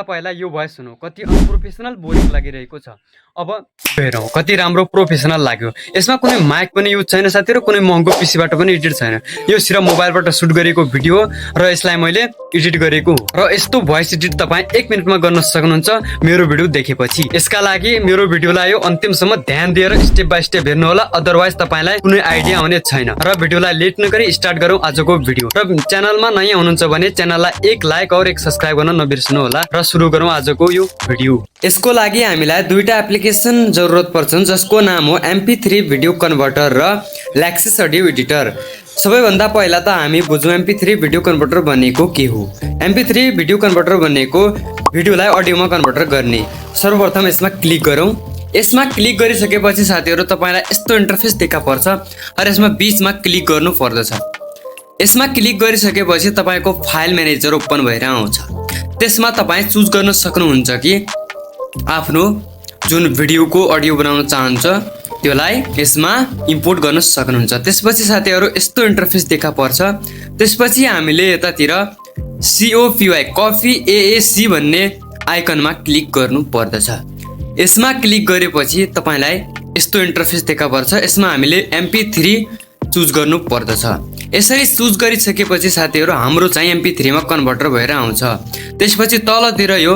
पहिला यो भोइस सुनौ कति अनप्रोफेसनल बोरिङ लागिरहेको छ। अब हेरौँ कति राम्रो प्रोफेसनल लाग्यो। यसमा कुनै माइक पनि युज छैन साथीहरु, कुनै महँगो पीसीबाट पनि एडिट छैन। यो सिर्फ मोबाइलबाट सुट गरेको भिडियो र यसलाई मैले एडिट गरेको हो। र यस्तो भोइस एडिट तपाई 1 मिनेटमा गर्न सक्नुहुन्छ मेरो भिडियो देखेपछि। यसका लागि मेरो भिडियोलाई यो अन्तिमसम्म ध्यान दिएर स्टेप बाइ स्टेप हेर्नु होला, अदरवाइज तपाईलाई कुनै आइडिया आउने छैन। र भिडियोलाई लेट नगरी स्टार्ट गरौँ आजको भिडियो। र च्यानलमा नयाँ हुनुहुन्छ भने च्यानललाई 1 लाइक और 1 सब्स्क्राइब गर्न नबिर्सनु होला। र सुरु गरौँ आजको यो भिडियो। यसको लागि हामीलाई दुईटा एप्लिकेसन जरुरत पर्छन्, जसको नाम हो MP3 भिडियो कन्भर्टर र ल्याक्सिस अडियो एडिटर। सबैभन्दा पहिला त हामी बुझौँ MP3 भिडियो कन्भर्टर भनेको के हो। MP3 भिडियो कन्भर्टर भनेको भिडियोलाई अडियोमा कन्भर्टर गर्ने। सर्वप्रथम यसमा क्लिक गरौँ। यसमा क्लिक गरिसकेपछि साथीहरु तपाईलाई यस्तो इन्टरफेस देखा पर्छ र यसमा बीचमा क्लिक गर्नु पर्दछ। यसमा क्लिक गरिसकेपछि तपाईको फाइल म्यानेजर ओपन भएर आउँछ। त्यसमा तपाई चुज गर्न सक्नुहुन्छ कि आफ्नो जुन भिडियोको अडियो बनाउन चाहन्छ त्यसलाई यसमा इम्पोर्ट गर्न सक्नुहुन्छ। त्यसपछि साथीहरु यस्तो इन्टरफेस देखा पर्छ। त्यसपछि हामीले यतातिर COPY कफी AAC भन्ने आइकनमा क्लिक गर्नु पर्दछ। यसमा क्लिक गरेपछि तपाईलाई यस्तो इन्टरफेस देखा पर्छ। यसमा हामीले MP3 चुज गर्नु पर्दछ। यसरी चुज गरिसकेपछि साथीहरु हाम्रो चाहिँ MP3 मा कन्भर्टर भएर आउँछ। त्यसपछि तलतिर यो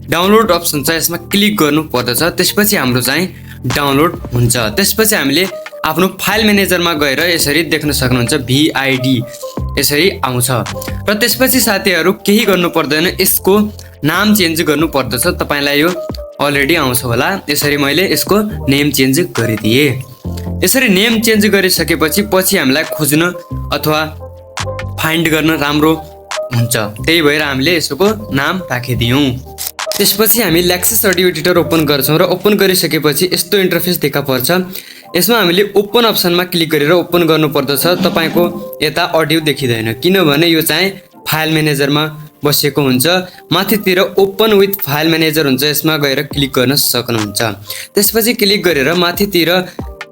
डाउनलोड अप्सन छ, यसमा क्लिक गर्नु पर्दछ। त्यसपछि हाम्रो चाहिँ डाउनलोड हुन्छ। त्यसपछि हामीले आफ्नो फाइल म्यानेजरमा गएर यसरी देख्न सक्नुहुन्छ VID यसरी आउँछ। र त्यसपछि साथीहरु केही गर्नु पर्दैन, यसको नाम चेन्ज गर्नु पर्दछ। तपाईलाई यो अलरेडी आउँछ होला। यसरी मैले यसको नेम चेन्ज गरिदिए। यसरी नेम चेन्ज गरिसकेपछि पछि हामीलाई खोज्न अथवा फाइन्ड गर्न राम्रो हुन्छ। त्यही भएर हामीले यसको नाम राखिदियौं। त्यसपछि हामी ल्याक्सिस अडियो एडिटर ओपन गर्छौं र ओपन गरिसकेपछि यस्तो इन्टरफेस देखा पर्छ। यसमा हामीले ओपन अप्सनमा क्लिक गरेर ओपन गर्नु पर्दछ। तपाईको यता अडियो देखिदैन किनभने यो चाहिँ फाइल म्यानेजरमा बसेको हुन्छ। माथितिर ओपन विथ फाइल म्यानेजर हुन्छ, यसमा गएर क्लिक गर्न सक्नुहुन्छ। त्यसपछि क्लिक गरेर माथितिर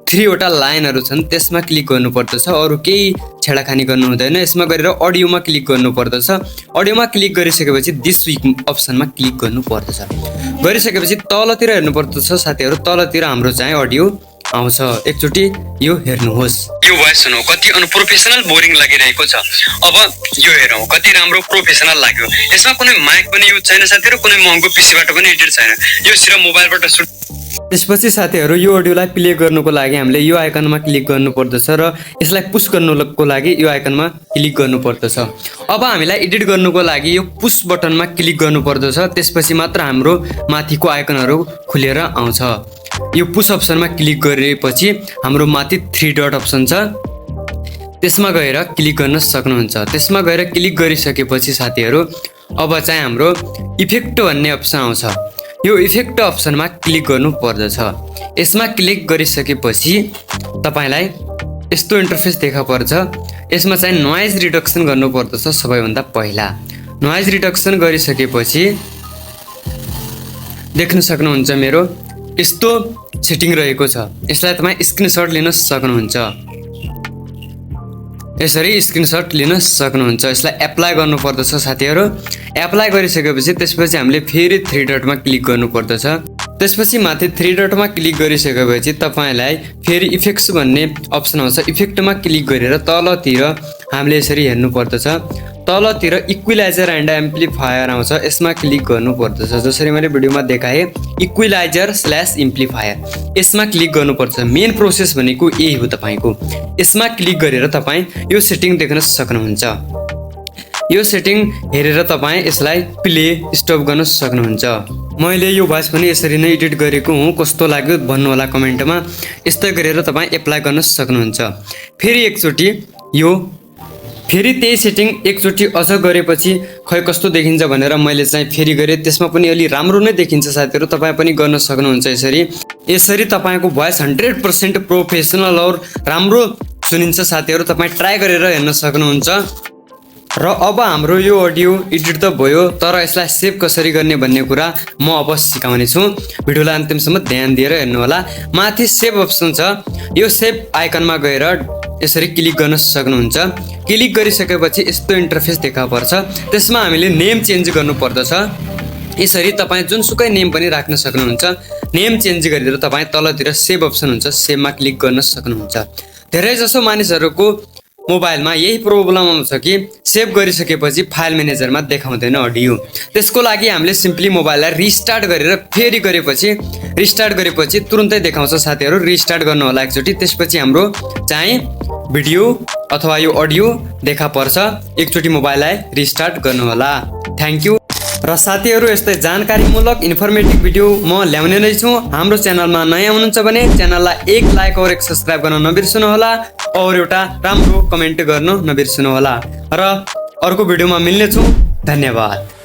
3 वटा लाइनहरु छन्, त्यसमा क्लिक गर्नु पर्दछ। अरु केही छेडाखानी गर्नु हुँदैन। यसमा गरेर अडियोमा क्लिक गर्नु पर्दछ। अडियोमा क्लिक गरिसकेपछि दिस विक अप्सनमा क्लिक गर्नु पर्दछ। गरिसकेपछि तलतिर हेर्नु पर्दछ साथीहरु, तलतिर हाम्रो चाहिँ अडियो आउँछ। एकचोटी यो हेर्नुहोस्। यो भोइस सुनौ कति अनप्रोफेसनल बोरिङ लागिरहेको छ। अब यो हेरौँ कति राम्रो प्रोफेसनल लाग्यो। यसमा कुनै माइक पनि युज छैन साथीहरु, कुनै महँगो पीसीबाट पनि एडिट छैन। यो सिर्फ मोबाइलबाट सुट। त्यसपछि साथीहरु यो अडियोलाई प्ले गर्नुको लागि हामीले यो आइकनमा क्लिक गर्नु पर्दछ र यसलाई पुश गर्नुको लागि यो आइकनमा क्लिक गर्नु पर्दछ। अब हामीलाई एडिट गर्नुको लागि यो पुश बटनमा क्लिक गर्नु पर्दछ। त्यसपछि मात्र हाम्रो माथिको आइकनहरु खुलेर आउँछ। यो पुश अप्सनमा क्लिक गरेपछि हाम्रो माथि 3 डट अप्सन छ, त्यसमा गएर क्लिक गर्न सक्नुहुन्छ। त्यसमा गएर क्लिक गरिसकेपछि साथीहरु अब चाहिँ हाम्रो इफेक्ट भन्ने अप्सन आउँछ। यो इफेक्ट अप्सनमा क्लिक गर्नु पर्दछ। यसमा क्लिक गरिसकेपछि तपाईलाई यस्तो इन्टरफेस देखा पर्छ। यसमा चाहिँ नोइज रिडक्सन गर्नु पर्दछ सबैभन्दा पहिला। नोइज रिडक्सन गरिसकेपछि देख्न सक्नुहुन्छ मेरो यस्तो सेटिङ रहेको छ। यसलाई तपाई स्क्रिनशट लिन सक्नुहुन्छ। यसरी स्क्रिनशट लिन सक्नुहुन्छ। यसलाई एप्लाई गर्नु पर्दछ साथीहरु। एप्लाई गरिसकेपछि त्यसपछि हामीले फेरि 3 डटमा क्लिक गर्नु पर्दछ। त्यसपछि माथि 3 डटमा क्लिक गरिसकेपछि तपाईलाई फेरि इफेक्ट्स भन्ने अप्सन आउँछ। इफेक्टमा क्लिक गरेर तलतिर हामीले यसरी हेर्नु पर्दछ। तलतिर इक्विलाइजर एन्ड एम्प्लिफायर आउँछ, यसमा क्लिक गर्नु पर्दछ। जसरी मैले भिडियोमा देखाए इक्विलाइजर/एम्प्लिफायर यसमा क्लिक गर्नुपर्छ। मेन प्रोसेस भनेको यही हो तपाईको। यसमा क्लिक गरेर तपाई यो सेटिङ देख्न सक्नुहुन्छ। यो सेटिङ हेरेर तपाई यसलाई प्ले स्टप गर्न सक्नुहुन्छ। मैले यो भोइस पनि यसरी नै एडिट गरेको हुँ। कस्तो लाग्यो भन्नु होला कमेन्टमा। यस्तै गरेर तपाई एप्लाई गर्न सक्नुहुन्छ। फेरि एकचोटी यो फेरि त्यही सेटिङ एकचोटी अझ गरेपछि खै कस्तो देखिन्छ भनेर मैले चाहिँ फेरि गरे। त्यसमा पनि अलि राम्रो नै देखिन्छ साथीहरु, तपाई पनि गर्न सक्नुहुन्छ। यसरी तपाईको भोइस 100% प्रोफेसनल और राम्रो सुनिन्छ साथीहरु। तपाई ट्राई गरेर हेर्न सक्नुहुन्छ। र अब हाम्रो यो अडियो एडिट त भयो, तर यसलाई सेभ कसरी गर्ने भन्ने कुरा म अब सिकाउने छु। भिडियोलाई अन्तिमसम्म ध्यान दिएर हेर्नु होला। माथि सेभ अप्सन छ, यो सेभ आइकनमा गएर यसरी क्लिक गर्न सक्नुहुन्छ। क्लिक गरिसकेपछि यस्तो इन्टरफेस देखा पर्छ। त्यसमा हामीले नेम चेन्ज गर्नु पर्दछ। यसरी तपाईँ जुनसुकै नेम पनि राख्न सक्नुहुन्छ। नेम चेन्ज गरिदिएर तपाईँ तलतिर सेभ अप्सन हुन्छ, सेभमा क्लिक गर्न सक्नुहुन्छ। धेरै जसो मानिसहरूको मोबाइलमा यही प्रब्लम आउँछ कि सेभ गरिसकेपछि फाइल म्यानेजरमा देखाउँदैन अडियो। त्यसको लागि हामीले सिम्पली मोबाइललाई रिस्टार्ट गरेर फेरि रिस्टार्ट गरेपछि तुरुन्तै देखाउँछ साथीहरू। रिस्टार्ट गर्नु होला एकचोटि, त्यसपछि हाम्रो चाहिँ भिडियो अथवा यो अडियो देखा पर्छ। एकचोटि मोबाइललाई रिस्टार्ट गर्नुहोला। Thank you. र साथीहरू यस्तै जानकारीमूलक इन्फर्मेटिभ भिडियो म ल्याउने नै छु। हाम्रो च्यानलमा नयाँ हुनुहुन्छ भने च्यानललाई एक लाइक और एक सब्सक्राइब गर्न नबिर्सनुहोला और एउटा राम्रो कमेन्ट गर्न नबिर्सनुहोला। र अर्को भिडियोमा मिल्नेछु। धन्यवाद।